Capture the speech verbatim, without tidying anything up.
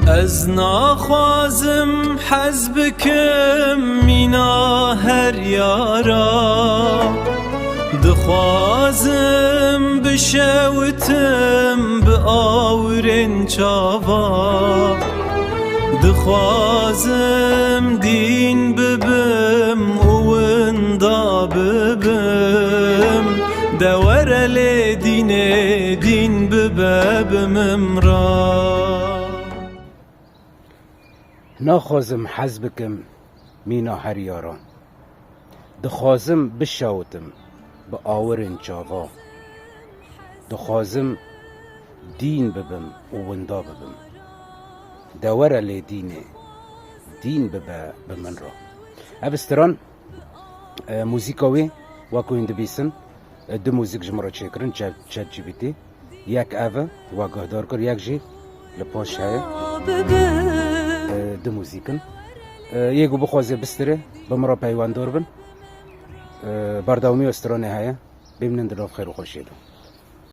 Ez naxwazim hez bikim mîna her yara. Dixwazim bişewitim bi awirên çava. Dixwazim dîn bibim û winda bibim. De were lê dînê, dîn bibe bi min re. Naxwazim hez bikim mîna her yara. Dixwazim bişewitim bi awirên çava. Dixwazim dîn bibim û winda bibim. De were lê dînê, dîn bibe bi min re. Ev stran, e, muzîka wê, wek ku hûn dibîsin, e, du muzîk ji min re çêkirin, Chat-, ChatGPT. Yek ev e, we guhdar kir, yek jî li paş heye. E, du muzîk in. E, yê ku bixwaze bistirê, bi min re peywendor bin. E, berdewamiya stranê heye. Bimînin di nav xêr û xweşiyê de.